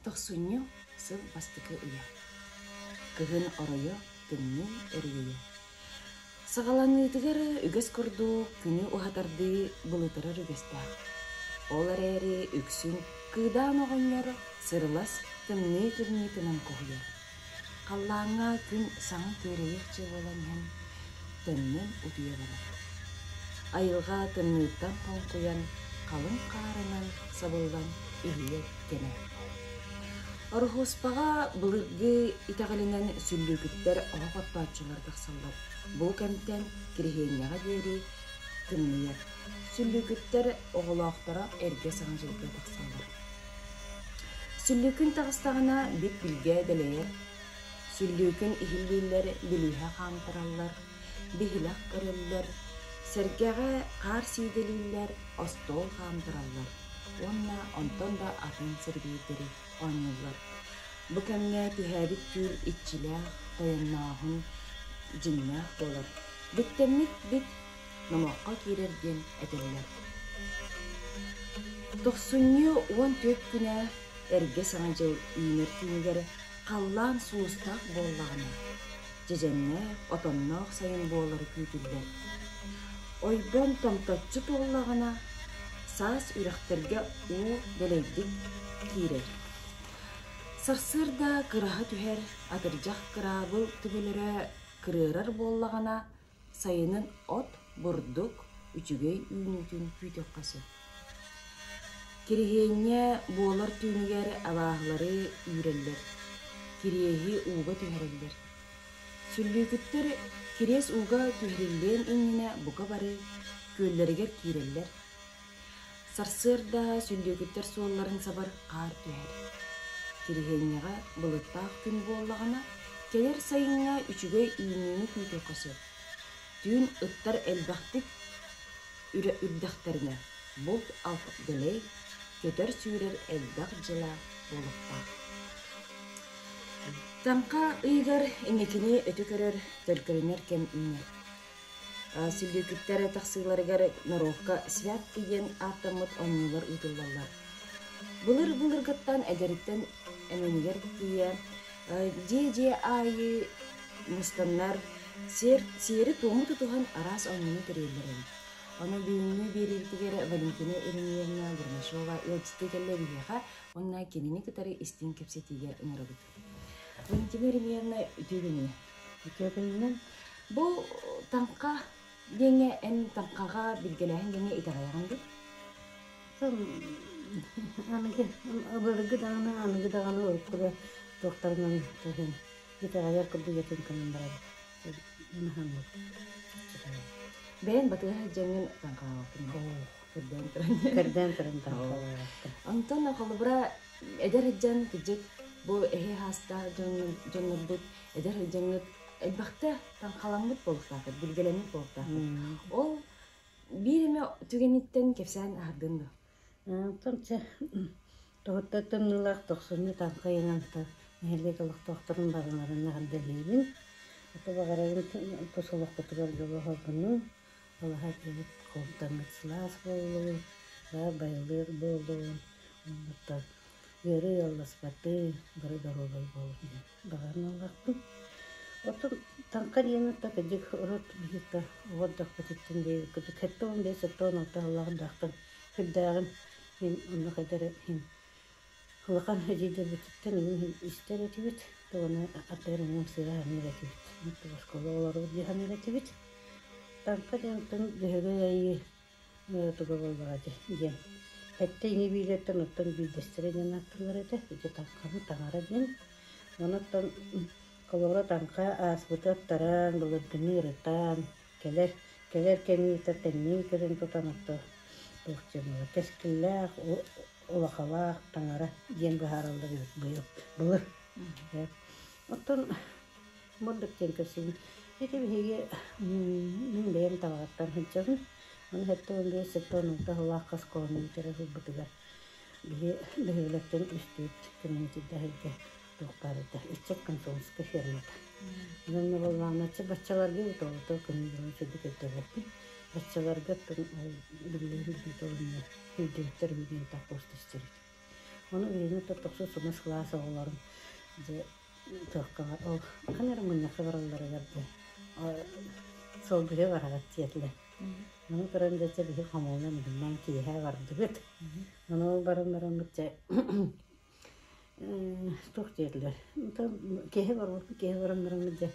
Тохсунньу сыл бастакы ыйа. Кыһын оройо тымныы өрүүйэ. Саҕаланыытыгар үгэс курдук күнү уһатардыы былытырар үгэстээх. Ол эрээри үксүн кыыдаан оҕонньор сырылас тымныы тымныытынан куһуйар. Халлааҥҥа күн саҥа күөрэйиэхчэ буолан иһэн, төннөн утуйа барар. Айылҕа тымныыттан хоҥкуйан, халыҥ хаарынан сабыллан иһийэр кэмэ. Ороһуоспаҕа былыргы итэҕэлинэн сүллүүкүттэр оһох оттооччулар тахсаллар. Бу кэмтэн Кириһиэнньэҕэ диэри тымныйар. Сүллүүкүттэр оҕолоохторо эргэ Саҥа дьылга тахсаллар. Сүллүүкүн таҕыстаҕына бит-билгэ дэлэйэр. Сүллүүкүн иһиллииллэр, бүлүүһэ хаамтараллар, биһилэх көрөллөр, сэргэҕэ хаар сиидэлииллэр, остуол хаамтараллар уонна онтон да атын сэрбиирдэри оонньууллар. Бу кэмҥэ түһээбит түүл иччилээх, тойоннооһун дьиҥнээх буолар. Биттэммит бит номоххо киирэр диэн этэллэр. Тохсунньу 14 күнэ эргэ Саҥа дьыл үүнэр түүнүгэр халлаан сулустаах буоллаҕына, дьэдьэннээх, отонноох сайын буолара күүтүллэр. Ойбон томточчу туоллаҕына, саас үрэхтэргэ уу дэлэйдик киирэр. Сарсыарда кыраһа түһэр, атырдьах кыраабыл төбөлөрө кырыарар буоллаҕына, сайынын от, бурдук үчүгэй үүнүүтүн күүтүөххэ сөп. Кириһиэнньэ буолар түүнүгэр абааһылары үүрэллэр, кириэһи ууга түһэрэллэр. Сүллүүкүттэр кириэс ууга түһэриллиэн иннинэ бука бары күөллэригэр киирэллэр. Сарсыарда сүллүүкүттэр суолларын сабар хаар түһэр. Кириһиэнньэҕэ былыттаах күн буоллаҕына, кэлэр сайыҥҥа үчүгэй үүнүүнү күүтүөххэ сөп. Түүн ыттар элбэхтик үрэ үрдэхтэринэ, булт-алт дэлэй, көтөр-сүүрэр элбэх дьыла буолуохтаах. Таҥха ыйыгар инникини өтө көрөр, төлкөлөнөр кэм үүнэр. Сүллүүкүттэр тахсыыларыгар норуокка святки диэн ааттаммыт оонньуулар ыытыллаллар. Былыр-былыргыттан эдэриттэн эмэнигэр тиийэ дьиэ-дьиэ аайы мустаннар сиэри-туому тутуһан араас оонньууну тэрийэллэр эбит. Ону бүгүҥҥү биэриибитигэр Валентина Еремеевна Бурнашова ыалдьыттыы кэллэ биһиэхэ уонна кинини кытары истиҥ кэпсэтиигэ ыҥырабыт. Валентина Еремеевна, үтүө күнүнэн! Үтүө күнүнэн! Бу таҥха диэҥҥэ эн таҥхаҕа билгэлээһин диэҥҥэ итэҕэйэҕин дуу? Аныгы былыргы даҕаны аныгы даҕаны урукку туохтарынан туһун итэҕэйэр курдук этин кынын барабыт. Наһаммыт. Бэйэн батыһа сылдьаҥҥын таҥхалаабаккын көрдөөн туран. Көрдөөн туран таҥхалаабаккын. Онтон холобура эдэр сылдьан кырдьык бу эһи хаастаах дьоннорбут эдэр сылдьаҥҥыт элбэхтэ таҥхаламмыт буолуохтааххыт, билгэлэммит буолуохтааххыт. Ол биир эмэ түгэниттэн кэпсээн аһардын дуо? Онтон чэ тоһуттар тымныылаах тохсунньу таҥха ыйынан нэһилиэк олохтоохторун барыларын эҕэрдэлиибин. Ото баҕарабын тус олоххутугар дьолу-соргуну, алаһа дьиэбит холтоҥҥут сылаас буоллун, байылыат буоллун, оннуттан ыарыы ыалласпатын, бары доруобай буолун диэн баҕаран ыллахпын. Оттон таҥха диэн отто кырдьык урут биһиэхэ оҕо эрдэхпититтэн диэбиккит 75 76 сыллаах даахтан сүрдээҕин мин оннук эдэр иһин улахан эдьиийдэрбититтэн иһин истэр этибит тоҕону ардыгар эмиэ сыыһа саныыр этибит оскуола оҕолоробут дии саныыр этибит таҥха диэн оттон Дьөһөгөй Айыы туга буоллаҕа дии диэн сэттэ ини биилэртэн оттон биирдэстэрэ диэн ааттыыллар этэ ити таҥханы таҥара диэн онон холобура таҥха ааспыты аттаран былыргыны ырытан кэлэр кэлэр кэмиитэ тэҥнии көрөн тутан отто туох диэн буолар кэскиллээх улахалаах таҥара диэн быһаараллар эбит быйыл былыр оттон мурдук диэн көрсүбүт ити биһиги мин бэйэм табаҕаттан сылдьабын ону 75 76 сыллаахха оскуоланы бүтэрэ сылбытыгар биһи бөһүөлэктэн үстүүт көмүнүтүйдэһэргэ туох баар этэ ыччат комсомольскай фермата онон буоллаҕына баччаларга тоҕото көмүлүөн сырдык өйдөбөппүн баччаларга оттон ол биллэр үрдүт олунна өйдөбүттэр үһү диэн так просто истэр этим. Ону билигин тохсус тумус кылаас оҕолорун дьэ туохха ол ханна эрэ мунньахха баралларыгар дьэ солбуйа бараҕыт диэтилэр. Ону көрөн дьэ чэ биһи хомуунан иһиннээн киэһэ бардыбыт. Ону ол баран бараммыт дьэ туох диэтилэр киэһэ барбыппыт киэһэ баран бараммыт дьэ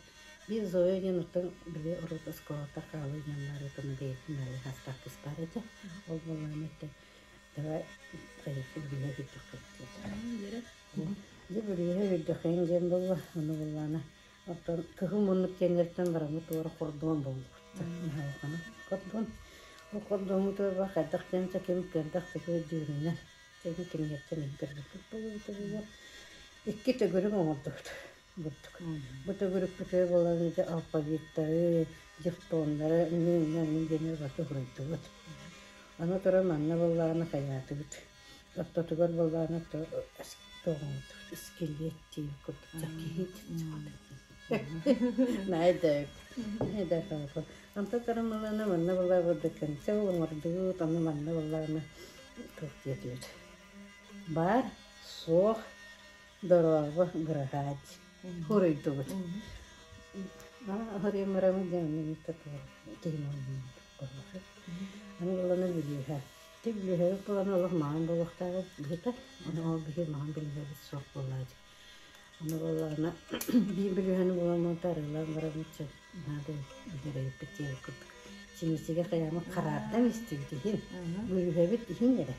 биир Зоя диэн оттон били урут оскуолата хаалыы диэн баар этэ бэйэтин баайы хастаах кыыс баар этэ. Ол буоллаҕына этэ давай хайыахха билиһэ сүүрдүөххэ диэтэ. Дьэ билиһэ сүүрдүөххэйин диэн буолла ону буоллаҕына оттон кыһыл муннук диэннэриттэн бараммыт туора хордуон буоллубут хордуон ол хордуоммутугар хайдах диэн ким кыайдах тугу өйдүүрүнэн Дьэ кинигэттэн иһин көрбүппүт буолуо буолуо. Икки төгүрүк оҥордубут бурдук. Бу төгүрүкпүтүгэр буолан дьэ алфавиттары, дифтоннары, үҥү-үҥү диэни барыта суруйдубут. Аны туран манна буоллаҕына хайаатыбыт. Ортотугар буоллаҕына туох оҥордубут скелет диир курдук киһи Наайда Онтон туран буоллаҕына манна буоллаҕына бурдукканча оҥордубут, аны манна буоллаҕына туох диэтибит баар суох дорообо быраһаать хоруйдубут хоруймарабын диэн аны булана бүлүүһэ ти бүлүүһэбит булан олох маҕан буолуохтааҕы биһитэ ону ол биһи маҕан бүлүүһэбит суох буоллаачы ону буоллаҕына биир бүлүүһэни буламмын тарыылаан бараммытча наада билэрэйиппит диэбит курдук симисигэ хайаамыт хараардан истибит иһин бүлүүһэбит иһин эрэ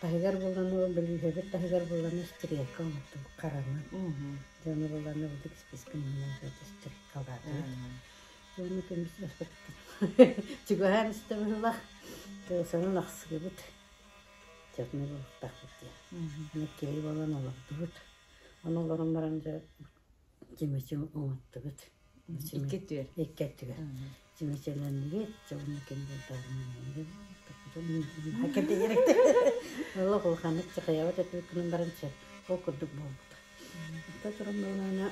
таһыгар булан ол бүлүүһэбит таһыгар булан стрелка оҥортубут харанан дьону булан ылдык испискэ муннан стрелкалаатыбыт дьону көмүс чугаһаан истэ быһыылаах тыасанан ахсыгыбыт дьону булуохтаахпыт диэн иккиэй буолан олордубут ону олорон баран дьэ Тимэчи оҥоттубут. Икки өттүгэр. Икки өттүгэр. Тимэчилэннибит, дьэ уонна ким Олох улаханнык чахайабыт этибит гынан баран чэ, ол курдук буолбут. Онто туран буолаана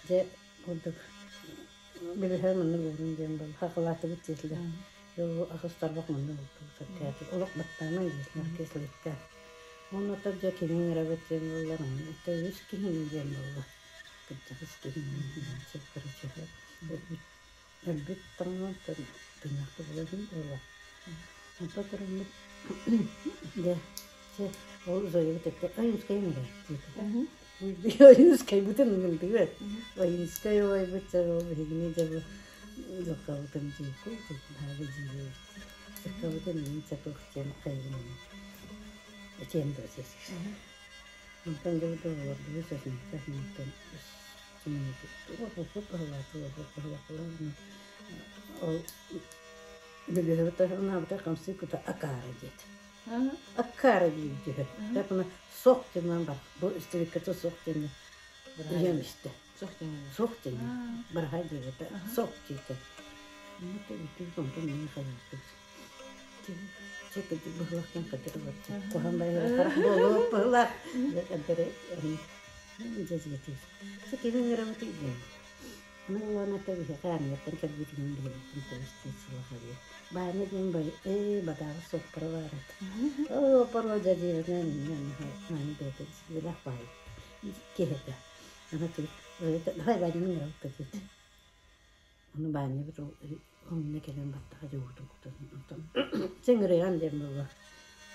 дьэ курдук билиһэ маннык уурун диэн буолла. Хахалаатыбыт диэтилэр. Аҕыс тарбах маннык бултубут. Олох баттааман диэтилэр кисликкэ. Уонна дьэ кими ыҥырабыт диэн буоллар, это үс киһини диэн буолла. Кырдьаҕас киһини сөп короче өлбүт өлбүт таҥнан тыыннаахта буола иһин буолла. Онто тураммыт дьэ чэ ол Зоябыт эттэ Ойуунскай ыҥырар диэтэ. Ойуунскайбытын ыҥырдыбыт. Ойуунскай убайбыт дьэ ол биһигини дьэ бу дьылҕабытын дьиэкку наһаа дьиибэбит. Дьылҕабытын мин чатуох диэн хайыгын Этиэн да Онтон дьэ олордубут сосунта онтон ол бүлүүһэбит анаабыта хамсыы кута акаара диэт. Акаара диир түһэр. Такына сох диэн бар. Бу истибиккэ сох диэн ийэм истэ. Сох диэн. Сох диэн. Бараха диэбитэ. Сох диэтэ. Бүтүн онтон мин хайааттым. Чэ быһылахтан кытыр барча. Куһан байыра харах буолуох быһылах. Дьэ дьэ Чэ кимин ырамыты диэн. Аны улаана биһиэхэ армияттан кэлбитинэн биһигиттэн көбүстэн сылахабыйа. Баана диэн бай ээ бадааҕы суоппара баар этэ. Оо оппоро дьадьыырынан маны бэйэтин билэх баай киһи этэ. Аны давай Ваняны ыҥырабыт диэт. Ону Баанньабыт онно кэлэн баттаха дьоҕурдун кутан онтон чэҥырыйан диэн буолла.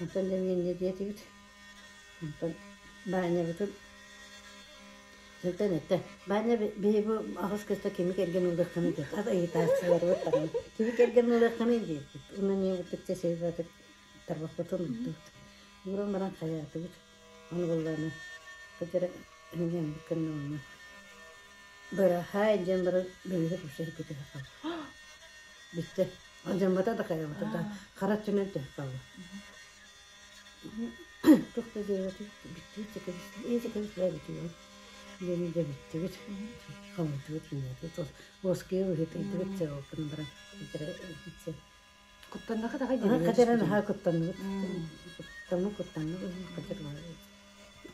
Онтон дьэ миэнньэ диэтибит. Онтон Баанньабытын Сылтан эттэ, Баанньа биһи бу аҕыс кыста кими кэргэн ылыаххыный диэт, ат ыйытааччыларбыт даҕаны кими кэргэн ылыаххыный диэбит. Уонна эмиэ бутукча сыыйбатык тарбахпытын уктубут. Ууран баран хайаатыбыт. Ону буоллаҕына кытары эмиэ кэннэ онно Быраһаай диэн баран бөлүһүөк үксэ көтүһэ хаалла. Бүттэ. Алдьаммата да хайаабата да хара өттүнэн түһэ хаалла. Туох да диэбэтим бүттүбүт чэкэбис ээ чэкэбис бээ бүтүбүт диэн дьэ бүттүбүт. Хомуйдубут кинилэрбит уоскуйа быһыытыйдыбыт чэ ол гынан баран Куттаннаха даҕай диэн Хатыран наһаа куттанныбыт. Куттанны куттанны хатыр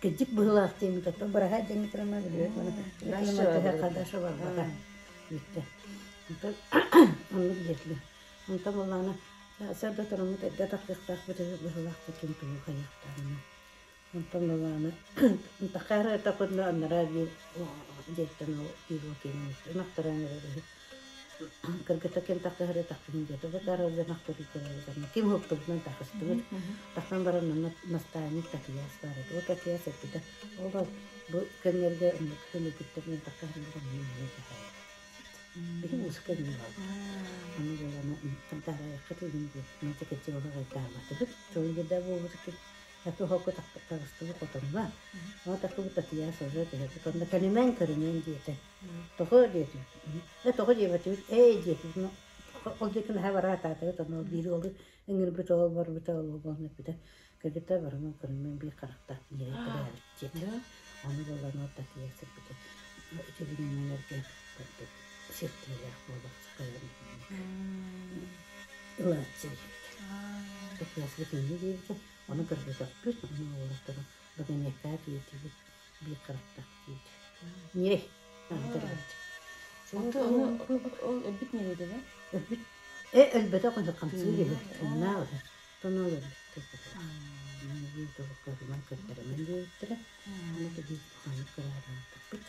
Кырдьык быһыылаах диэммит оттон быраһаай диэммит роман билбэт уонна барбата бүттэ. Онтон оннук диэтилэр. Онтон буоллаҕына сарда тураммыт эрдэ тахсыахтаахпыт быһыылаах ким тугу хайыахтааҕына. Онтон ылааны тахаара тахынна анараа биир дьиэттэн ол биир уол киэнин ынахтаран эрэр үһү. Кыргыта ким тахсыһары тахсыһын диэтэ. Бу таарыллан ынахтары кэлэр Ким уһуктубутунан тахыстыбыт. Тахсан баран манна наставник Татьяс баар этэ. Ол Татьяс эппитэ, ол бу кэмнэргэ оннук көнүкүттэринэн тахсыһан баран Биһи музыка диэн буолбут. Аны буолана хантаарайахха тиийин диэн мантикаччы олох айдаабатыбыт. Чолгуда буолбут Туһокку таҕыстыбыт хотоҥҥо. Ол такыбыт Татьяна сылдьа түһэрбит. Онно кэлимэҥ көрүмэҥ диэтэ. Тоҕо диэтим. Э тоҕо диэбэтибит. Ээ диэтим. Ол диэки наһаа бараатаатыбыт. Онно биир уолу ыҥырбыт ол барбыта ол уолун эппитэ. Кыргыттар барымаҥ көрүмэҥ биир харахтаах ньирэй төрөөбүт диэтэ. Ону буолан ол Татьяна сырбыта. Ити бириэмэлэргэ курдук сиртиэлээх буолар ылааччы диэбитэ. Татьяна кини диэбитэ. Ону көрбөтөхпүт, ону уолаттары Баганекка тиийдибит, биир харахтаах тиийдэ. Ньирэй, көрбүт. Ону ол өлбүт ньирэй да? Өлбүт. Э, өлбөтөх үһү, хамсыыр үһү, тыыннаах үһү. Тону ол өлбүт. Биир тылы көрүмэн көрдөрүмэн диэбиттэрэ. Ону да биир ханнык көрөөрөтөхпүт.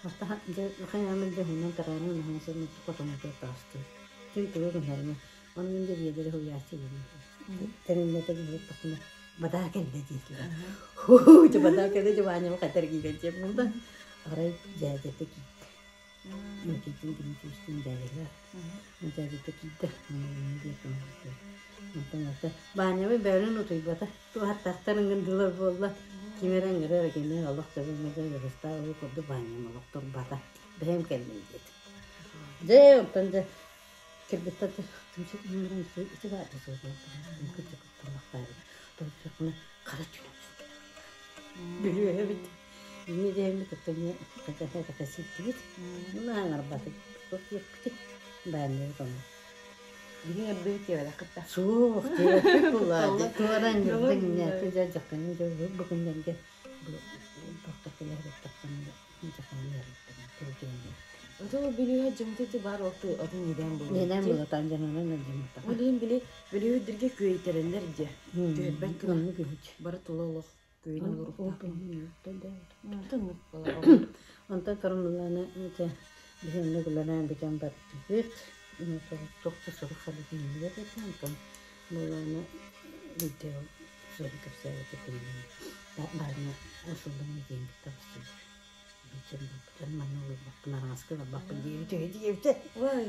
Оттон дьэ хайаамын дьэ уһунан тараанын уһун сылын хотомутугар таҕыстыбыт. Ким тугу гынарына Ону мин да биэдэрэ уйааччы диэн. Тэриллэтэ киһиттахпына бадаа кэллэ диэтилэр. Хуу, дьэ бадаа кэллэ дьэ Ваняма хатар киирэн диэн буолла. Арай дьээдьэтэ киирдэ. Никитин Дмитриевичтин дьээдьэлэр. Дьээдьэтэ киирдэ. Онтон ата Ванябы бэйэлэрин утуйбата. Туохаттаахтар ыҥырдылар буолла. Ким эрэ ыҥырар кини олох сөбүлмэтэ дьарыстаах ол курдук Ваням олох турбата. Бэйэм кэллим диэтэ. Дьэ, онтон дьэ Кыргыттар түмсүк ыҥыран ити баар да суох кырдьык тутталлахтаабыт тоҕо хара түнэ Бүлүүһэбит инньэ диэммит оттон кэтэһэ ситтибит аҥарбатык туох диэппитий баанньабыт онно Биһиҥ ырдыбыт диэбэтэххит да суох диэбэппит буоллаа туора ньурдуҥ ньээппи дьэ дьахтарын дьэ бу күннэргэ бу тохтор кэлэр Ото бүлүүһэ дьымтыты бар оту отун идээн булуо. Идээн булатан дьонунан дьыммата. Ол иһин били бүлүүһүддэргэ күөйтэрэллэр дьэ. Түһэрбэт гына. Бары тула олох күөйүн олоруохтаах. Онтон Онтон кормулланы ити биһиэннэ гуланаан бүтэн бардыбыт. Туох да сурук халытыннылар этэ. Онтон булааны видео сурук кэпсээбит этим. Баарына усуллан диэн таҕыстыбыт. Бүтэн манна олорбоппун араҥаска барбаппын диэбит үһү диэбитэ. Ой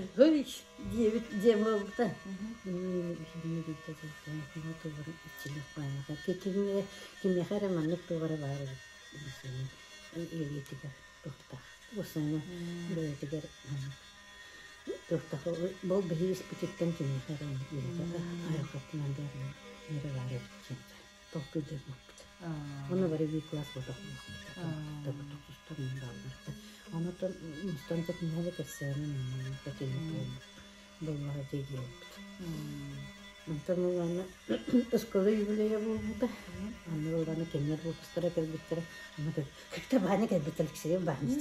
диэбит диэн буолбута. Кимиэхэ эрэ маннык туох эрэ баар эбит. Илиитигэр туохтаах. Усуна бэйэтигэр маннык туохтаах. Ол биһиги испититтэн кимиэхэ эрэ айылҕаттан да эрэ баар эбит диэн толкуйдаммыппыт. Ону бары биир класс буолбут тохсустар бааллар. Онтон мустан тэкинэли кэпсээнин кэтинэ буоллаҕа дии диэбиппит. Онтон ылана оскуола юбилейа буолбута. Аны ылана кэмнэр выпустара кэлбиттэрэ. Аны кырта бааны кэлбит Алексеев бааны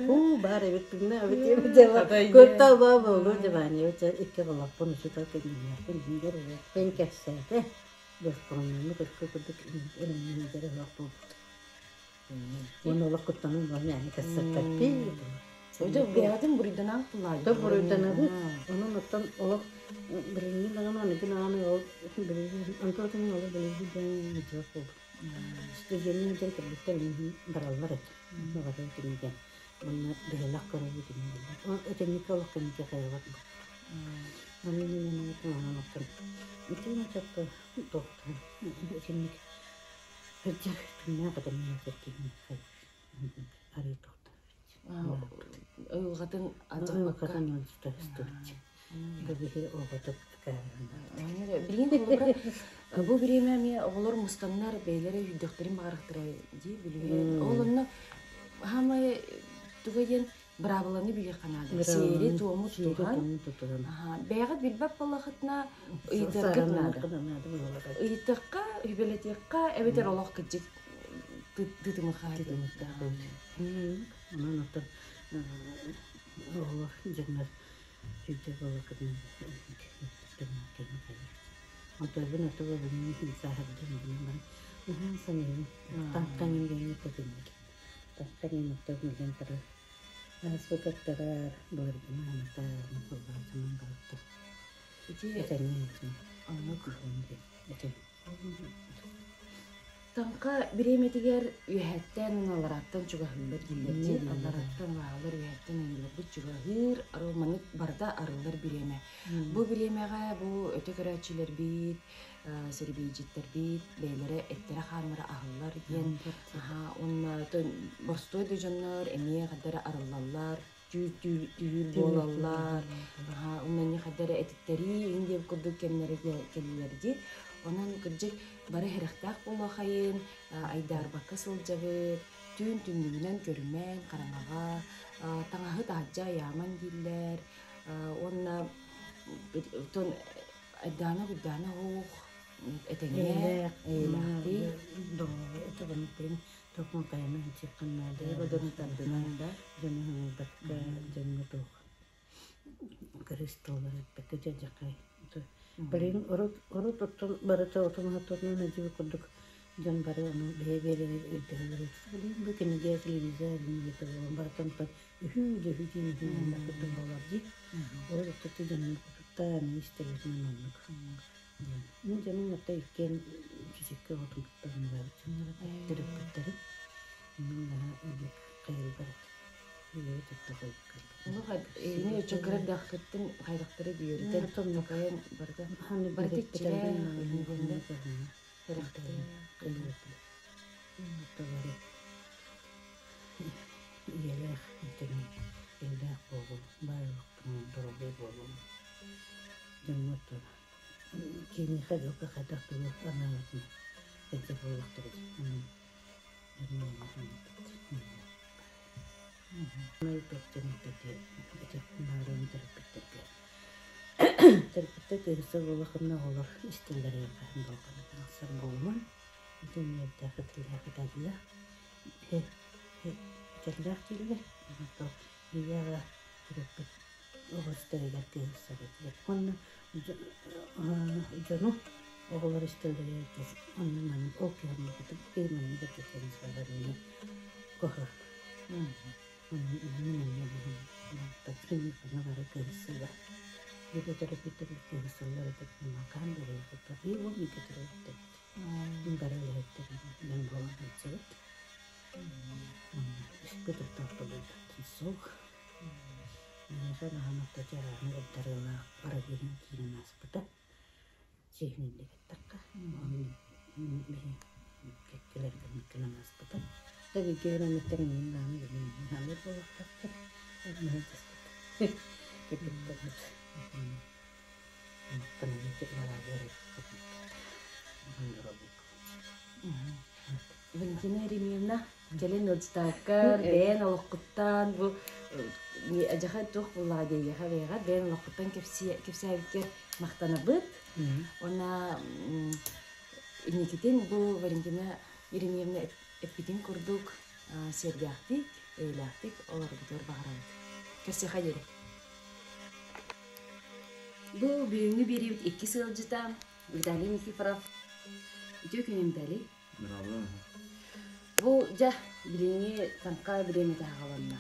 Уу баар эбит күннэ эбит диэбит дьэ курта баа буолуо дьэ бааны икки голоппун учуутал кэннилэрбин иһингэр кэпсээтэ Босхоҥноммут өскө курдук эрэммиһиндэрэ суох буолбут. Уонна олох куттанан буолан мээнэ кэпсэппэппит. Өтө бэйэҕитин буруйданаах тулаайдык. То буруйданабыт. Онон оттон олох билиҥҥи даҕаны аныгы даҕаны ол билигин онтон олох билигин диэн мөдьүөх буолбут. Студеннар диэн кыргыттар эмиэ бараллар этэ. Баҕарар кинигэ. Уонна бэйэлээх көрөбүт иннилэр. Итинникэ олох кинигэ хайабат буолбут. Аны онон оттон итини чоппу туохтан итинник кырдьар күннээх этэммин киһини арыы туохтан Уйулҕатын алдьаппакка. Уйулҕатын алдьаппакка. Бу биһи оҕотук Билигин холобура бу бириэмэ эмиэ оҕолор мустаннар бэйэлэрэ өйдөхтөрүн баҕарахтара дии билигин. Ол онно хаамай туга диэн быраабыланы билиэххэ наада. Сиэри-туому тутуһан. Бэйэҕит билбэт буоллаххытына ыйытыаххыт наада. Ыйытыахха, үбэлэтиэххэ эбэтэр олох кырдьык тытымыхха. Онон оттон оҕолор дьоннор сүүрдэ буоллаххытына Онтон ото билин сааһырдым баран Наһаа саныыбын. Таҥха диэн тэтинник. Таҥха диэн оттон билэн турар. Ааспытаттарар былыргыны анатар холбоотунан барыттар. Ити Этэҥҥэ этин. оннук. Ити. Таҥха бириэмэтигэр үөһэттэн аллараттан чугаһыыллар дииллэр дии. Аллараттан баалар үөһэттэн ыйылларбыт чугаһыыр, маннык барыта арыллар бириэмэ. Бу бириэмэҕэ бу өтө көрөөччүлэрбит, сэрбиидьиттэрбит бэйэлэрэ эттэрэ-хааннара аһыллар диэн уонна боростуой да дьоннор эмиэ хаддара арыллаллар, түүр буолаллар, уонна хаддара этиттэрии иҥ диэн курдук кэмнэрэ кэллилэр дии. Онон кырдьык бары сэрэхтээх буолуохайын, айдаарбакка сылдьабыт, түүн түннүгүнэн көрүмэн, хараҥаҕа, таҥаһы таһырдьа айааман дииллэр, уонна айдаана-куйдаана оһох, этэҥҥэ, эйэлээхтик. Бодорун тардынан да. Дьону хаҥырбакка, дьоҥҥо туох кырыысталлар эппэккэ дьадьахай. Билигин урут урут оттон барыта отун-хатырынан эдьиби курдук дьон бары ону бэйэ-бэйэлэригэр өйдөһөллөр эбит. Билигин бу кинигэ, телевизор, медиа буолан барытын үһүү да үһүү диэн үһүү курдук буолар дии. Урут оттон дьоннор кутуттаан истэрбитинэн оннук. Мин дьонум отто иккиэн физикка оҕотун кытта оннулаабыт дьоннор төрөппүттэрим. Мин наһаа оннук хайылбар этим. Ийэбит отто Олох ини өчө кыра дахкыттын хайдахтары бүөрүтэн такайан барыта барыта иччилээх Ийэлээх этиҥ иллээх буолуу, баай олохтон доруобуй буолуу дьоҥҥо кимиэхэ дьылга хайдах тугу анаабытын илдьэ буолуохтара дьон Төрөппүттэр кыыһырса буоллаххына оҕолор истэллэригэр хаһан долгуйан тахсар буолумаҥ. Ити эмиэ ытыллаах ыталлар. Итэллээх дииллэр. Онтон ийэ-аҕа төрөппүт оҕо истэригэр кыыһырсар этилэр. Уонна дьону оҕолор истэллэригэр онно маннык ол киһи оннук бу киһи маннык этиэхтэрин саҕаларына куһаҕан. Чиэһинэйдик эттэххэ, биһи кэккэлэргэ кэлэн ааспыта. Да бииргэ үөрэммиттэр миигин даҕаны билигин хаалар буолуохтаахтар. Наһаа кэргэттэрбит Валентина Еремеевна, кэлин ыалдьытааккар бэйэн олоххуттан бу дьаха туох буллаҕа диэйиэхэ бэйэҕэр бэйэн олоххуттан кэпсээбиккэр махтанабыт. Уонна инникитин бу Валентина Еремеевна эппитин курдук сиэрдээхтик, эйэлээхтик олорбутугар баҕарабыт. Көрсүөххэ диэри. Бу бүгүҥҥү биэриибит иккис ыалдьыта Виталий Никифоров. Үтүө күнүн, Виталий. Браво. Бу дьэ билиҥҥи таҥха бириэмэтэ аҕаланна.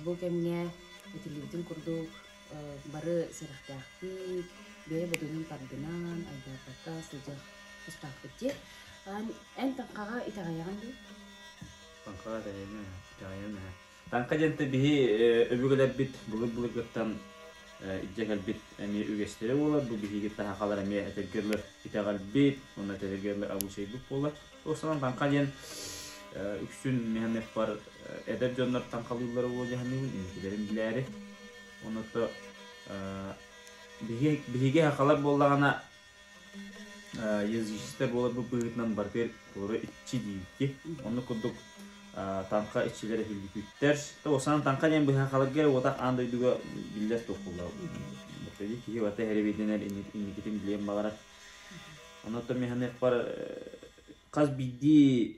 Бу кэмҥэ этиллибитин курдук бары сэрэхтээхтик, бэйэ бодунун тардынан, айдаарбакка сылдьар тустаахпыт дии. Эн таҥхаҕа итэҕэйэҕин дуу? Таҥхаҕа итэҕэйэм итэҕэйэм Таҥха диэнтэ биһи өбүгэлэрбит былыр-былыргыттан илдьэ кэлбит эмиэ үгэстэрэ буолар. Бу биһиги таһахалар эмиэ этэргэ итэҕэлбит уонна этэргэ абыычайбыт буолар. Туохсанан таҥха диэн үксүн миһанныахпар эдэр дьоннор таҥхалыыллара буолуо дьаһаныыбын инникилэрин билээри. Онно биһиги сахалар буоллаҕына язычество буоларбыт быһыытынан барытыгар толору иччи диибит. Оннук курдук таҥха иччилэрэ иһиллибиттэр. Тоҕусанан таҥха диэн быһаахаларга уотах аан дойдуга биллэр туоххулла. Киһи барыта эрэбиидэнэр инникитин билиэн баҕарар. Онон миһаныахпар хас биирдии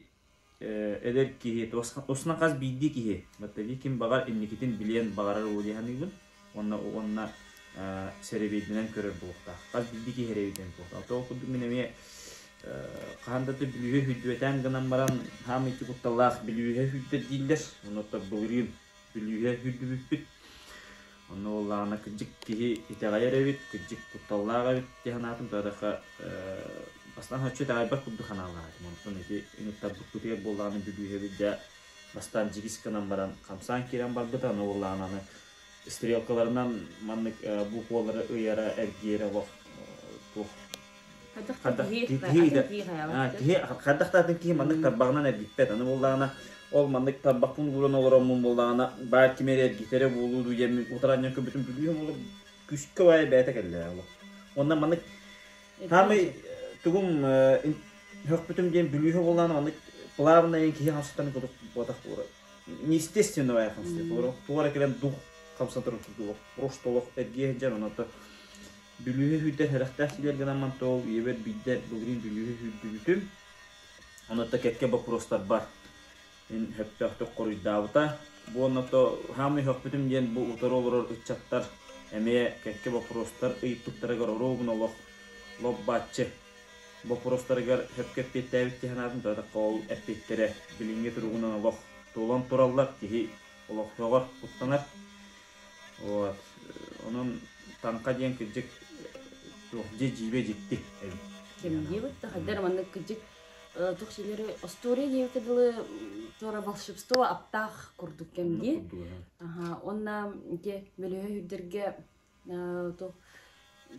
эдэр киһи, осна хас биирдии киһи, баттаги ким баҕар инникитин билиэн баҕарар уол дии саныыбын. Уонна уонна сэрэбиэйдэнэн көрөр буолуохтаах. Хас биирдии киһи эрэбиэйдэнэн буолуохтаах. Ол курдук мин эмиэ Хаһан да бүлүүһэ сүүрдүбэтээн гынан баран, хаам ити кутталлаах бүлүүһэ сүүрдэр дииллэр. Онно былырыын бүлүүһэ сүүрдүбүппүт. Онно буоллаҕына кырдьык киһи итэҕэйэр эбит, кырдьык кутталлаах эбит дии санаатым. Тоҕо бастаан соччо итэҕэйбэт курдук санаалаах этим. Онтон ити ыҥыртарбыппытыгар буоллаҕына бүлүүһэбит дьэ бастаан дьигис гынан баран хамсаан киирэн барбыта. Ону буоллаҕына аны стрелкаларынан маннык буквалары ыйара, эргийэрэ олох туох киһи хайдах да атын киһи маннык тарбаҕынан эргиппэт. Аны буоллаҕына ол маннык тарбахпын ууран олороммун буоллаҕына баар ким эрэ эргитэрэ буолуу дуу диэммин утаранньан көрбүтүм бүлүүһүм олох күүскэ баайа бэйэтэ кэллэ олох. Уонна маннык хаамай тугум хөхпүтүм диэн бүлүүһэ буоллаҕына маннык плавно киһи хамсатан курдук буотах буолар. Неестественно баайа хамсатар. Туора кэлэн дух хамсатар курдук просто олох эргийэ сылдьар оното Бүлүүһэ сүүрдэр сэрэхтээх силэр гынан тоол үйэбэр биирдэ былырыын бүлүүһэ сүүрдүбүтүм. Онуота кэккэ боппуруостарбар мин сөптөөхтүк хоруйдаабыта. Бу онното хаамай сөхпүтүм диэн бу утары олорор ыччаттар эмиэ кэккэ боппуруостар ыйыппыттарыгар оруобуна олох лоп-бааччы боппуруостарыгар сөпкө эппиэттээбит дии санаатым. Тоҕо ол эппиэттэрэ билиҥҥи туругунан олох туолан тураллар, киһи олох сөҕөр, куттанар. Вот. Онон таҥха диэн кырдьык туох дьиэ дьиибэ дьикти эбит. Ким диэбит да хайдар маннык кырдьык туох силери остуоруйа диэбитэ дылы туора волшебство аптаах курдук кэм дии. Аха, уонна ити мөлөһө үрдэргэ туох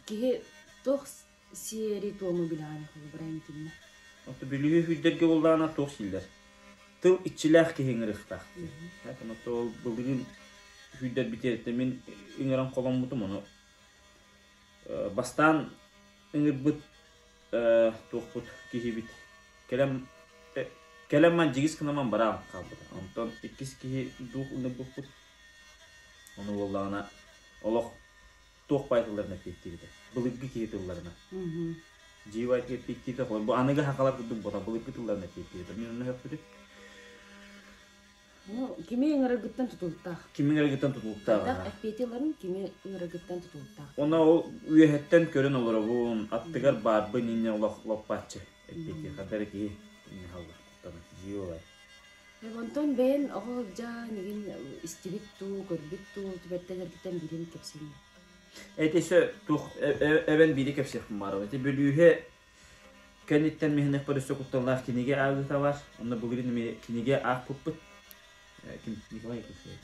киһи туох сиэри туому билэҕин холобура интиннэ. Ото бүлүүһү үрдэргэ буоллаҕына туох сииллэр? Тыл иччилээх киһи ыҥырыахтаах. Ото ол былырыын сүүрдэрбитиэриттэн мин ыҥыран холоммутум ону бастаан ыҥырбыт туохпут киһибит кэлэн кэлэн ман дьигис гынаман бараан хаалбыта. Онтон иккис киһи дух ыҥырбыппыт. Ону буоллаҕына олох туох баай тылларынан эппиэттиибитэ. Былыргы киһи тылларынан. Дьиибай эппиэттиирэ бу аныгы сахалар курдук бота былыргы тылларынан эппиэттиирэ. Мин онно сөхпүтүм. Ну, кими ыҥыраргыттан тутулуктаах. Кими ыҥыраргыттан тутулуктаах. Хайдах эппиэти ыларын кими ыҥыраргыттан тутулуктаах. Онно ол үөһэттэн көрөн олоробун, аттыгар баарбын инньэ олох лоппаччы эппиэти хадары киһи инньэ халлар куттанар. Дьиибай. Онтон бэйэн оҕо сылдьан игин истибит дуу, көрбүт дуу түбэлтэлэргиттэн биирин кэпсиэҥ. Эти өссө туох эбэн биири кэпсиэхпин баарым. Ити бүлүүһэ кэнниттэн миһинэхпэр өссө кутталлаах кинигэ ааҕыыта бар. Онно былырыын эмиэ кинигэ аахпыппыт. Ким Николай Якутскай.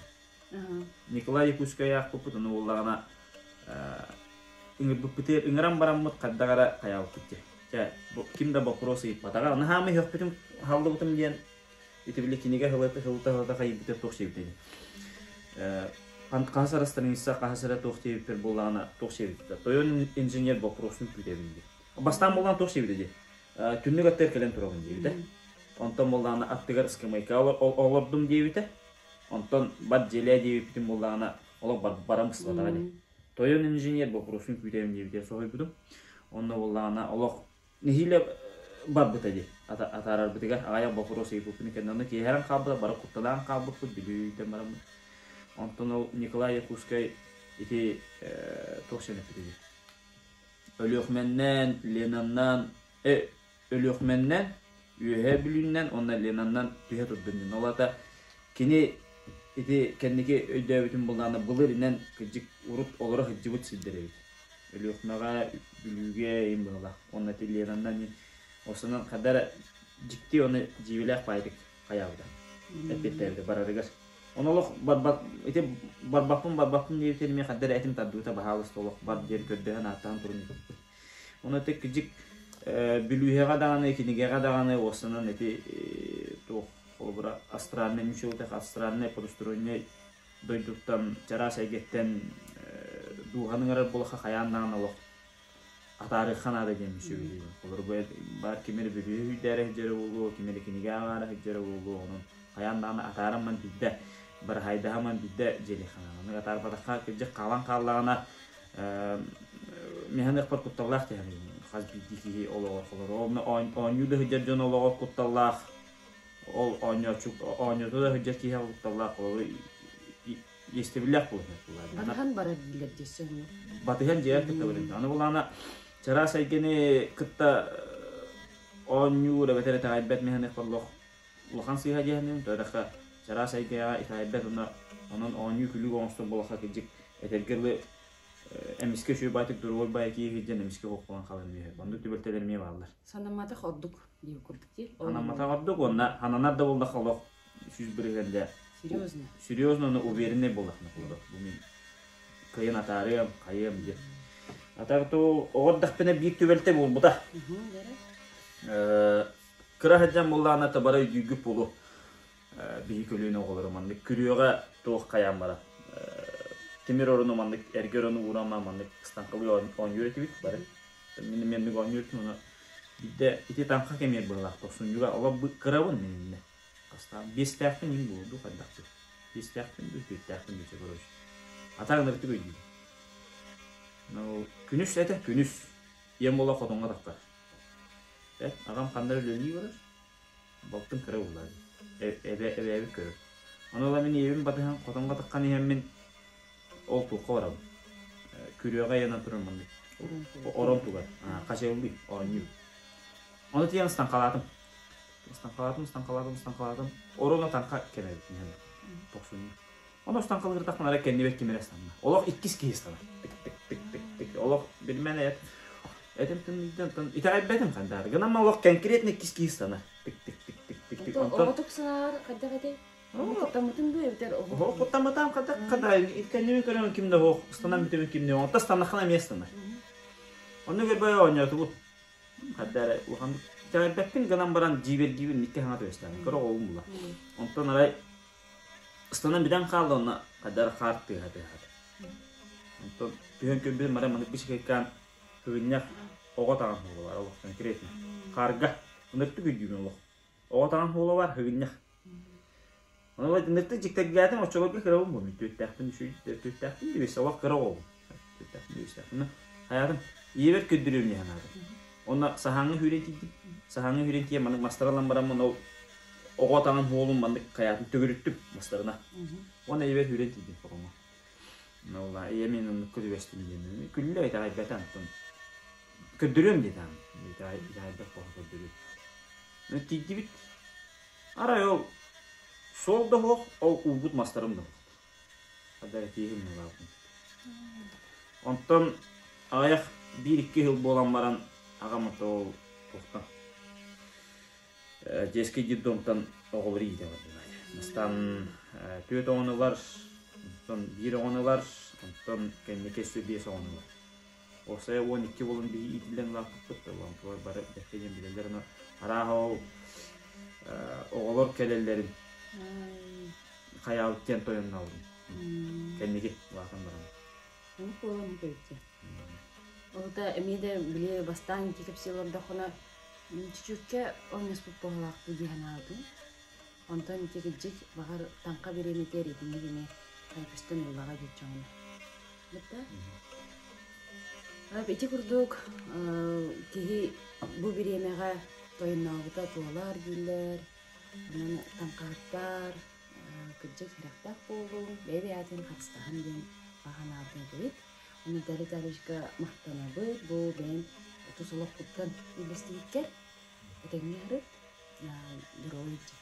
Николай Якутскай аахпыппыт, ону буоллаҕына ыҥырбыппытыгар ыҥыран бараммыт хайдах эрэ хайаабыппыт дии. Чэ, ким да боппуруос ыйыппатаҕа. Наһаа иһиэхпитин хааллыбытым диэн ити били кинигэ сылыта сылыта хайыйбыта туох сиэбитэ хаһыс эрэ страница хаһыс эрэ туох диэбиппэр буоллаҕына туох сиэбитэ тойон инженер боппуруосун күүтэбин дии. Бастаан буоллаҕына туох сиэбитэ дии. Түннүк аттыгар кэлэн турабын диэбитэ. Онтон буоллаҕына аттыгар ыскамыайка олордум диэбитэ. Онтон бар дьиэлээ диэбиппитин буоллаҕына олох баран быстыбатаҕа дии. Тойон инженер боппуруосун күүтэбин диэбитигэр соһуйбутум. Онно буоллаҕына олох нэһиилэ барбыта дии. Атаарарбытыгар аҕыйах боппуруос ыйыппыппын кэннэ онно киэһэрэн хаалбыта, бары кутталаан хаалбыппыт, Бүлүүттэн бараммыт. Онтон ол Николай Якутскай ити туох сиэн эппитэ дии. Өлүөхүмэннэн, Ленаннан, Өлүөхүмэннэн, Үөһээ Бүлүүннэн уонна Ленаннан түһэ турдун диэн. Ол аата кини ити кэнники өйдөөбүтүм буоллаҕына былыр инэн кырдьык урут олоро сылдьыбыт сирдэр эбит. Өлүөхүмэҕэ, Бүлүүгэ им быһыылаах. Уонна ити Ленаннан осунан хайда эрэ дьикти уонна дьиибэлээх баайдык хайаабыта. Эппиэттээбитэ барарыгар. Ону олох барбат ити барбаппын барбаппын диэбитин эмиэ хайда эрэ этим тардыбыта баһаалыста олох бар диэн көрдөһөн ааттаан турун ыыппыппыт. Ону ити кырдьык бүлүүһэҕэ даҕаны, кинигэҕэ даҕаны уостанан ити туох холобура астральнай ньучулутах астральнай потустороннай дойдуттан чараас эйгэттэн дууһаны ыҥырар буоллахха хайаан даҕаны олох атаарыахха наада диэн сүбэлиибин. Холобура баар ким эрэ бүлүүһэ сүүрдээрэ сылдьара буолуо, ким эрэ кинигэ ааҕаара сылдьара буолуо, онон хайаан даҕаны атаарамман биирдэ быраһаайдаһаман биирдэ дьиэлиэххэ наада. Оннук атаарбатахха кырдьык хаалан хааллаҕына миэхэ кутталлаах дии саныыбын. Хас биирдии киһи олоҕор холоро. Онно оонньуу да сылдьар дьон олоҕор кутталлаах, ол оонньооччу оонньото да сылдьар киһи кутталлаах холобура иэстэбиллээх буолуон Батыһан барар дииллэр дьэ Батыһан дьиэр кытта барар. Аны булаана чараас эйгэни кытта оонньуур эбэтэр итэҕэйбэт миһаныахпар олох улахан сыыһа диэһиним. Тоҕо чараас эйгэҕэ итэҕэйбэт уонна онон оонньуу-күлүү оҥостор буоллахха кырдьык этэргэ дылы эмискэ үчүгэй баайтык доруобай баайы киһи сылдьан эмискэ хоххолон хаалан үөһэ. Оннук түбэлтэлэр эмиэ бааллар. Санамматах ордук диир курдук дии. Санамматах ордук уонна хананар да буоллахха олох 100% дьэ Серьезно? Серьезно, но уверенный буоллахына курдук. Бу мин кыайан атаарыам, хайыам диэн. Атар то оҕо эрдэхпинэ биир түбэлтэ буолбута. Кыра сылдьан буоллаҕына табара өйдүүргүт буолуо. Биһи көлүөнэ оҕолоро маннык күрүөҕэ туох хайаан баран тимир орону маннык эргэ орону ууран маннык станкалыы оонньуур этибит бары. Мин эмиэ оонньуур этим ону биирдэ ити таҥха кэмиэр быһыылаах тохсунньуга олох кырабын мин иннэ. Хастаан биэстээхпин иҥ буолуо дуу хайдах дуу. Биэстээхпин дуу түөртээхпин дуу короче. Атаҕын ырытык өйдүүбүн. Ну күнүс этэ күнүс. Ийэм буола хотоҥҥо тахсар. Э, аҕам ханна үлэлии барар? Балтым кыра буолла эбэ эбээбит көрөр. Ону ыла мин ийэбин батыһан хотоҥҥо таххан иһэммин ол туохха барабын. Күрүөҕэ ыйанан турар маннык орон тугар хачыаллыы оонньуу. Ону тиийэн ыстаҥхалаатым. Ыстаҥхалаатым, ыстаҥхалаатым, ыстаҥхалаатым. Оруна таҥха кэмэбит иһэн тохсунньу. Ону ыстаҥхалыырдахпына эрэ кэннибэр ким эрэ ыстанна. Олох иккис киһи ыстанар. Тик тик тик тик тик. Олох билмэн эт этим тымныйдан тын итэҕэйбэтим хандаары. Гынан олох конкретно иккис киһи ыстанар. Тик тик тик тик тик тик. Онтон оҕотук санаар хайдах этэй? Куттаммытын дуу эбэтэр оҕо куттамматаам хайдах хада кэннибин көрөмүн ким да суох ыстанан бүтүбүн ким да онтон ыстаннаххына эмиэ ыстанар. Онно көрбөй оонньоотубут. Хайда эрэ улаханнык итэҕэйбэппин гынан баран дьиибэргиибин икки хаҥа түбэстэҕим. Кыра оҕолум була. Онтон арай ыстанан бүтэн хаалла уонна хайда эрэ хаар тыаһа тыаһаата. Онтон түһэн көрбүтүм арай маннык бишкеккаан сыгынньах оҕо таҥас буолар олох конкретно. Хаарга ыныртык өйдүүбүн олох. Оҕо таҥас буола бар сыгынньах. Ону ыныртык дьиктэргээтим оччолорго кырабын буолмут түөртээхпин түөртээхпин дибис олох кыра оҕобун. Түөртээхпин дибистээхпин. Хайаатым ийэбэр көрдөрүөм дии санаатым. Онно саһааҥҥа сүүрэн тиийдим. Саһааҥҥа сүүрэн тиийэн маннык мастары ылан бараммын ол оҕо таҥан уолум маннык хайаатын төгүрүттүм мастарына. Уонна ийэбэр сүүрэн тиийдим хотоҥҥо. Ол ийэм мин оннукка түбэстим диэн. Күллэ итэҕэйбэтэ онтон. Көрдөрүөм диэтэҕим. Итэҕэйбэт хоһо көрдөрүөм. Тиийдибит. Арай ол суол да суох, ол уурбут мастарым да суох. Хадара тииһим ылаабытым. Онтон аҕыйах биир-икки сыл буолан баран аҕам ол туохтан детский детдомтан оҕолору иитэ бардылар. Бастаан түөрт оҕону ылар, онтон биир оҕону ылар, онтон кэнники өссө биэс оҕону ылар. Уопсайа 12 буолан биһи иитиллэн улааппыппыт, онтулар бары бэркэ диэн билэллэр, ону арааһа ол оҕолор кэлэллэрин хайаабыт диэн тойоннообутум. Кэнники улаатан баран. Ону буолан эбит Ол да эмиэ да били бастаан ити кэпсии олордоххуна чүчүккэ оонньоспут буолалаахпыт дии санаабытым. Онтон ити кырдьык баҕар таҥха бириэмэтигэр итинник эмиэ көстөн ыллаҕа диэт дьоҥҥо. Бытта? Ити курдук киһи бу бириэмэҕэ тойоннообута туолар дииллэр, онон таҥхаһыттар кырдьык сэрэхтээх буолуҥ, бэйэ-бэйэтин харыстаһын диэн баҕа санаабытын этэбит. Ону Виталий Витальевичка махтанабыт, бу бэйэм тус олохпуттан үллэстибиккэр этэҥҥэ сырыт, доруобай дьэ.